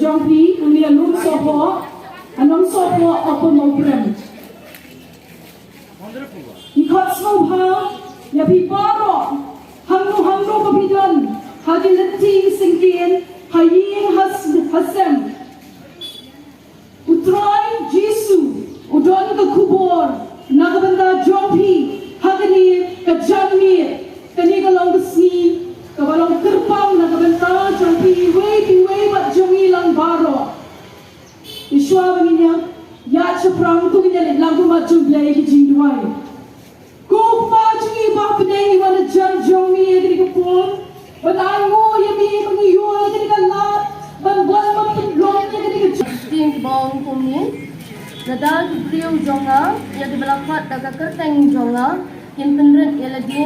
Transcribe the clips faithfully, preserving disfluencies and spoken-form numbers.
Jong phi, u Mia Lum Sohphoh, ha Nongsohphoh, Upper Mawprem. Ngi khot sngewbha ïa phi baroh, hangno hangno ba phi don, ha ki lynti syngkien, ha ïing ha s-, ha sem. U Trai Jisu u don ka khubor na ka bynta jong phi ha kane ka janmiet, kane ka long ka sngi kaba long kyrpang na ka bynta jong phi iwei pa iwei bad jong ngi lang baroh. Te shuwa ba ngin ïa ïaid shaphrang, to ngin ïa leit lang kumba jong Blei ki jingduwai. Ko Kpa jong ngi ba ha bneng, ngi wan hajan jong me ïa kane ka por ban ainguh ïa me, ba ngi ïoh ïa kane ka lad ban wan ban pynlong ïa kane ka jingtieng. Bong kumne, lada ki briew jong nga, ïa kiba la khot da ka kyrteng jong nga, kin pynrit ïa lade,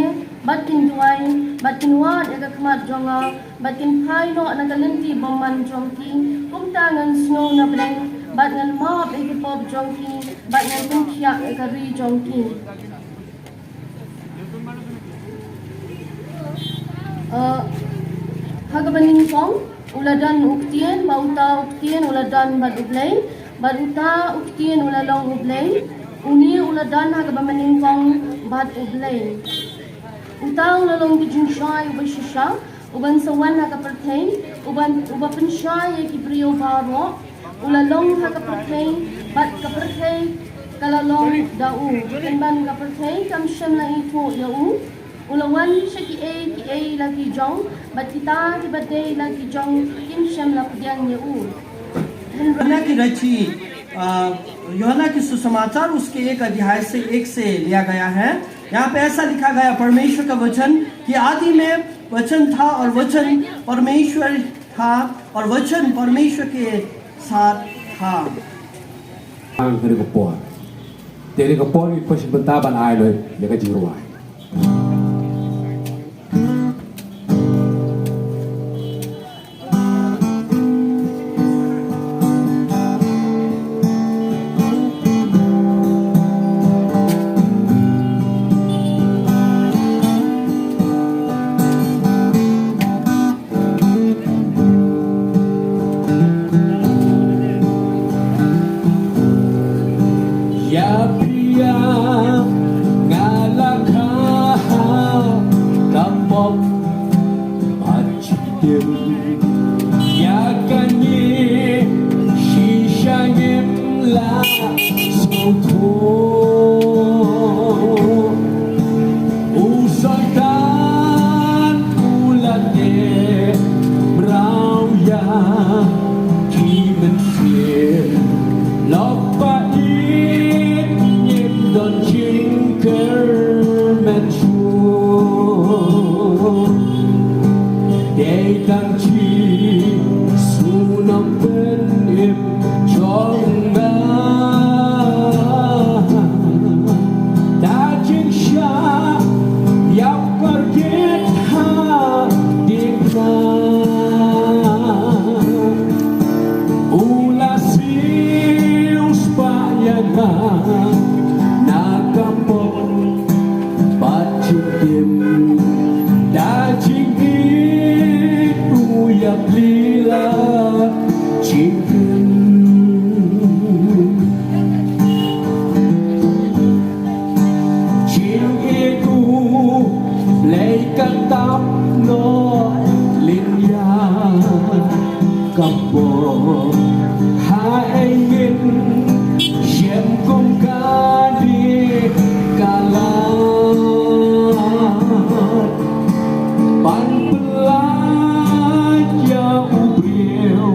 bad kin duwai, bad kin wad ïa ka khmat jong nga, bad kin phai noh na ka lynti bymman jong ki, kumta ngan sngew na bneng, bad ngan map ïa ki pop jong ki, bad ngan pynkhiah ïa ka ri jong ki. Eh, ha kaba nyngkong, u la don u ktien, bad uta u ktien u la don bad U Blei, bad uta u ktien u la long U Blei, une u la don ha kaba nyngkong bad U Blei. Uta u la long ka jingshai uba shisha, uban sa wan ha ka pyrthei, uban, uba pynshai ïa ki briew baroh, u la long ha ka pyrthei, bad ka pyrthei ka la long da u. Pynban ka pyrthei kam shym la ithuh ïa u. U la wan sha kiei kiei la ki jong, bad kita kiba dei la ki jong kim shym la pdiang ïa u. यूहन्ना की रची, अ, यूहन्ना की सुसमाचार, उसके एक अध्याय से, एक से लिया गया है। यहाँ पे ऐसा लिखा गया, परमेश्वर का वचन, कि आदि में वचन था और वचन परमेश्वर था और वचन परमेश्वर के साथ था। Ang kane ka por. Te kane ka por ngi kwah shim bynta ban ai noh ïa ka jingrwai. Ïa phi ïa nga la kha ha ka pop bad shiteng. Ïa kane shisha ngim lah sngewthuh. U Soitan u la teh mraw ïa ki mynsiem. Lok ba ïeit ngim don jingkyrmen shuh. Dei tang Jisu Nongpynim jong nga. Da jingshah ïap kordit ha diengphna. U la siew spah ïa nga na ka pop bad jingtim. Da jingïeit u ïaplie la jingkyrmen. Jingïeit u Blei ka tap noh lynñiar. Ka por ha ei ngin shem kum kane ka lad ban pynlait ïa u briew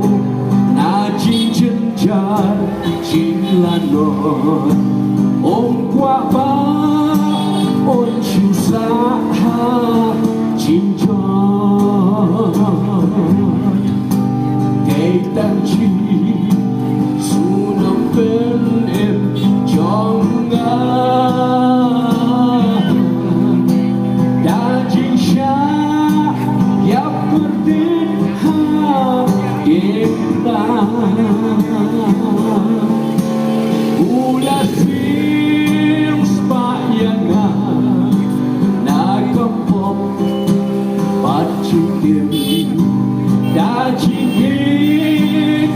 na jingjynjar jinglanot. Um kwah ba un shu sah ha jingjot. Dei tang Jisu Nongpynim jong nga. Da jingshah ïap kordit ha diengphna. U la siew spah ïa nga na ka pop bad jingtim. Da jingïeit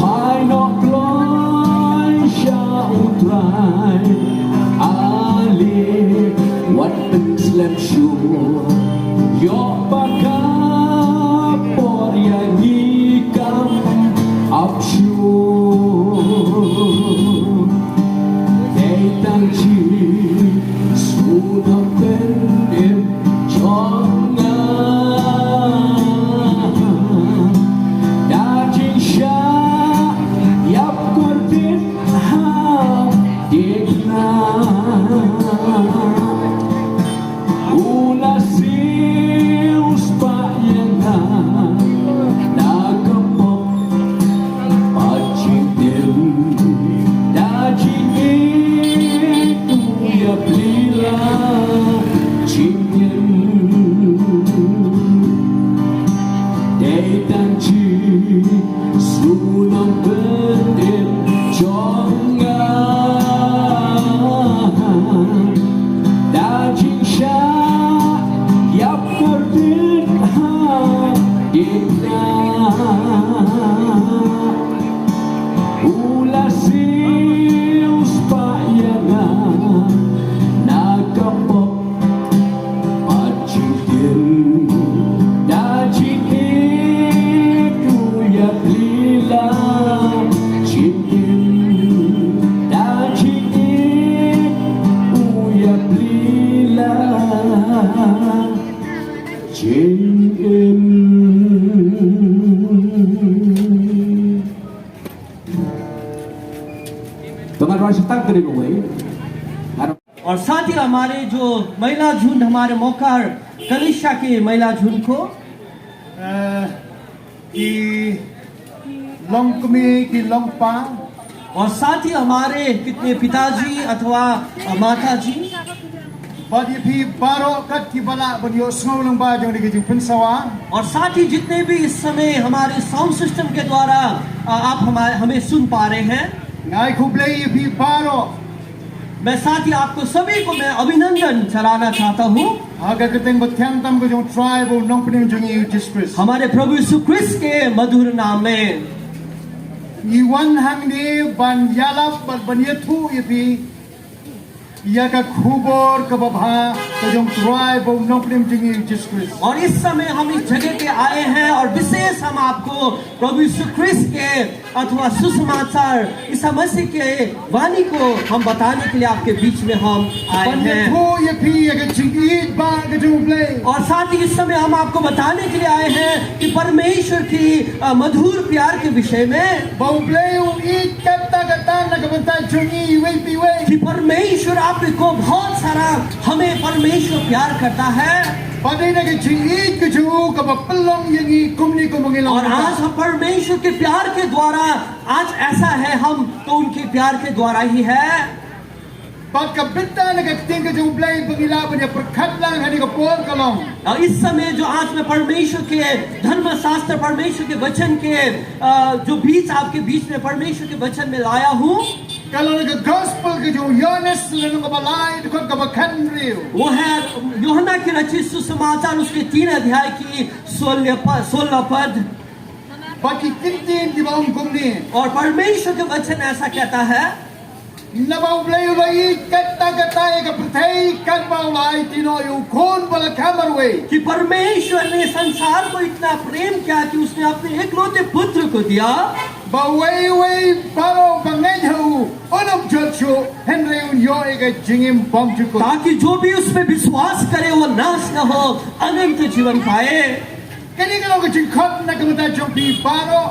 Phai noh kloi sha U Trai, ale wat pynslem shuh. Ïoh ba ka por ïa ngi kam ap shuh. Dei tang Jisu Nongpynim jong nga. Da jingshah ïap kordit ha ding na. U la siew spah ïa nga na ka pop. Pat jingim da jingim, u ïa plie la jingim. Dei tang Jisu Nongpynim jong nga. Da jingshah ïap kordit ha ding na. U la siew spah ïa nga na ka pop. Pat jingim da jingim, u ïa plie la jingim. Da jingim, u ïa plie la jingim. Tang ngan rwai shitang kane kawei. Ngan और साथ ही हमारे जो महिला झुंड, हमारे मोकार कलीसिया के महिला झुंड को अ, ki longkmie, ki longkpa, और साथ ही हमारे कितने पिताजी अथवा, अ, माताजी, bad ïa phi baroh kat kiba lah ban ïohsngew lyngba jong kane ka jingpynsawa. और साथ ही जितने भी इस समय हमारे साउंड सिस्टम के द्वारा, अ, आप हमारे, हमें सुन पा रहे हैं। Nga ai khublei ïa phi baroh. मैं साथ ही आपको सभी को मैं अभिनंदन चढ़ाना चाहता हूँ। Ha ka kyrteng bathiang tam ka jong U Trai bad U Nongpynim jong ngi U Jisu Khrist. हमारे प्रभु यीशु ख्रीस्त के मधुर नाम में। Ngi wan hangne ban ïalap bad ban ïathuh ïa phi ïa ka khubor kaba bha ka jong U Trai bad U Nongpynim jong ngi U Jisu Khrist. और इस समय हम इस जगह पे आए हैं और विशेष हम आपको प्रभु यीशु ख्रीस्त के अथवा सुसमाचार ईसा मसीह के वाणी को हम बताने के लिए आपके बीच में हम आए हैं। Ban ïathuh ïa phi ïa ka jingïeit ba ka jong U Blei. और साथ ही इस समय हम आपको बताने के लिए आए हैं कि परमेश्वर की, अ, मधुर प्यार के विषय में। Ba U Blei u ïeit katta katta na ka bynta jong ngi iwei pa iwei. कि परमेश्वर आपको बहुत सारा, हमें परमेश्वर प्यार करता है। Bad dei na ka jingïeit ka jong u kaba pynlong ïa ngi kumne kumba ngi long mynta. और आज हम परमेश्वर के प्यार के द्वारा आज ऐसा है, हम तो उनके प्यार के द्वारा ही है। Bad ka bynta na ka ktien ka jong U Blei ba ngi lah ban ïa pyrkhat lang ha kane ka por ka long. और इस समय जो आज मैं परमेश्वर के धर्मशास्त्र, परमेश्वर के वचन के, अ, जो बीच आपके बीच में परमेश्वर के वचन में लाया हूँ, ka long na ka gospel ka jong u Ïoannis, lynnong kaba lai, dkhot kaba khathynriew. वो है यूहन्ना की रचित सुसमाचार, उसके तीन अध्याय की सोलह प-, सोलह पद। Bad ki kyntien kiba ong kumne. और परमेश्वर का वचन ऐसा कहता है, naba U Blei u la ïeit katta katta ïa ka pyrthei katba u la aiti noh ïa u Khun ba la kha marwei. कि परमेश्वर ने संसार को इतना प्रेम किया कि उसने अपने एकलौते पुत्र को दिया। Ba uwei uwei baroh ba ngeit ha u un ym jot shuh, hynrei un ïoh ïa ka jingim bymjukut. ताकि जो भी उस पे विश्वास करे वो नाश न हो, अनंत जीवन पाए। Kane ka long ka jingkhot na ka bynta jong phi baroh.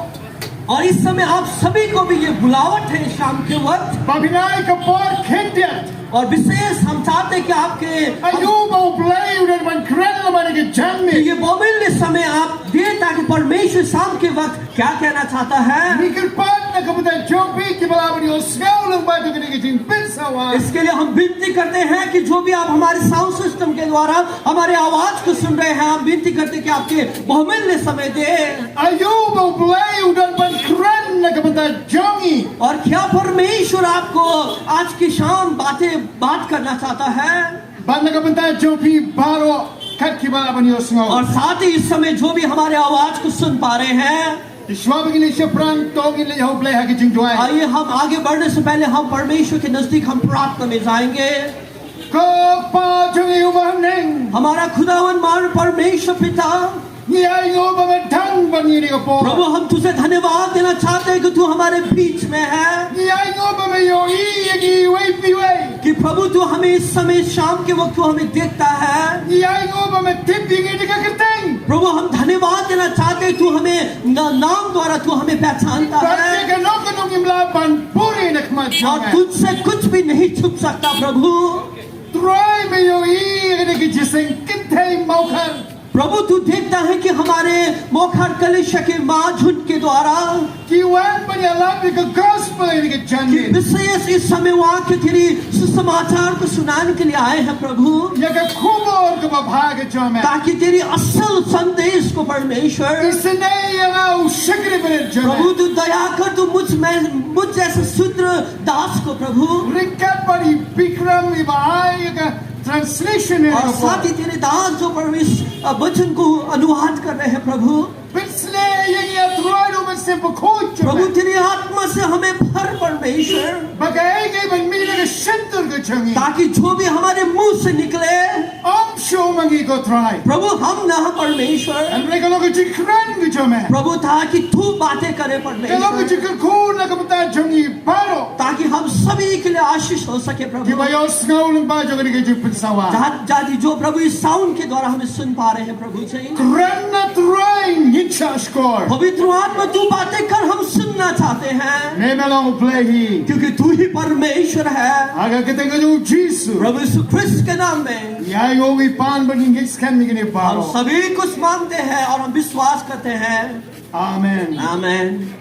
और इस समय आप सभी को भी ये बुलावट है शाम के वक्त। Ba phin ai ka por khyndiat. और विशेष हम चाहते हैं कि आपके aïu ba U Blei u dang ban kren lyngba kane ka janmiet. ये बहुमूल्य समय आप दें ताकि परमेश्वर शाम के वक्त क्या कहना चाहता है। Ngi kyrpad na ka bynta jong phi kiba lah ban ïohsngew lyngba jong kane ka jingpynsawa. इसके लिए हम विनती करते हैं कि जो भी आप हमारे साउंड सिस्टम के द्वारा हमारे आवाज को सुन रहे हैं, हम विनती करते हैं कि आपके बहुमूल्य समय दें। Aïu ba U Blei u dang ban kren na ka bynta jong ngi. और क्या परमेश्वर आपको आज की शाम बातें, बात करना चाहता है? Bad na ka bynta jong phi baroh. Kat kiba la ban ïohsngew. और साथ ही इस समय जो भी हमारे आवाज को सुन पा रहे हैं, Shuwa ba ngin leit shaphrang, to ngin leit ha U Blei ha ka jingduwai. आइए हम आगे बढ़ने से पहले हम परमेश्वर के नजदीक हम प्रार्थना में जाएंगे। Ko Pa jong ngi uba ha bneng, हमारा खुदावन मान परमेश्वर पिता, ngi ainguh ba me dang bad ngi ha kane ka por. प्रभु हम तुझे धन्यवाद देना चाहते हैं कि तू हमारे बीच में है, Ngi ainguh ba me ïohi ïa ngi iwei pa iwei. कि प्रभु तू हमें इस समय शाम के वक्त तू हमें देखता है। Ngi ainguh ba me tip ïa ngi da ka kyrteng. प्रभु हम धन्यवाद देना चाहते हैं, तू हमें न- नाम द्वारा तू हमें पहचानता Bad है ïa kano kano ngim lah ban pure na khmat jong और me. तुझसे कुछ भी नहीं छुप सकता प्रभु। Trai me ïohi ïa kane ka jingïaseng kynthei Mawkhar. प्रभु तू देखता है कि हमारे मोखर कलिसिया के माँ झुंड के द्वारा Ki wan ban ïalap ïa ka gospel ïa kane ka janmiet. विशेष इस समय वहाँ के तेरी सुसमाचार को सुनाने के लिए आए हैं प्रभु। Ïa ka khubor kaba bha ka jong me. ताकि तेरी असल संदेश को परमेश्वर Isynei ïa nga u shakri barit jong me. प्रभु तू दया कर तू मुझ में मुझ जैसे शूद्र दास को प्रभु Ryngkat bad i Bikram iba ai ïa ka translation ïa और ka साथ ही por. तेरे दास जो प्रभु इस अ, वचन को अनुवाद कर रहे हैं प्रभु। Pynshlur ïa ngi, ïa Trai da u Mynsiem Bakhuid jong प्रभु me. तेरी आत्मा से हमें भर परमेश्वर, Ba kaei kaei ban mih na ka shyntur ka jong ngi, ताकि जो भी हमारे मुंह से निकले ym shym ma ngi ko Trai. प्रभु हम ना परमेश्वर, Hynrei ka long ka jingkren ka jong me. प्रभु ताकि तू बातें करे Ka long ka परमेश्वर, jingkyrkhu na ka bynta jong ngi baroh. ताकि हम सभी के लिए आशीष हो सके प्रभु। Kiba ïohsngew lyngba jong kane ka jingpynsawa. जा- जाति जो प्रभु इस साउंड के द्वारा हमें सुन पा रहे हैं प्रभु जी, Kren na Trai, ngin shahshkor. पवित्र आत्मा तू बातें कर, हम सुनना चाहते हैं Ne me long U Blei hi. क्योंकि तू ही परमेश्वर है। Ha ka kyrteng ka jong u Jisu. प्रभु यीशु ख्रिस्त के नाम में Ïa ngi i pan ban ngin ngeit skhem ïa kine हम baroh. सभी कुछ मानते हैं और हम विश्वास करते हैं। Amen. आमेन।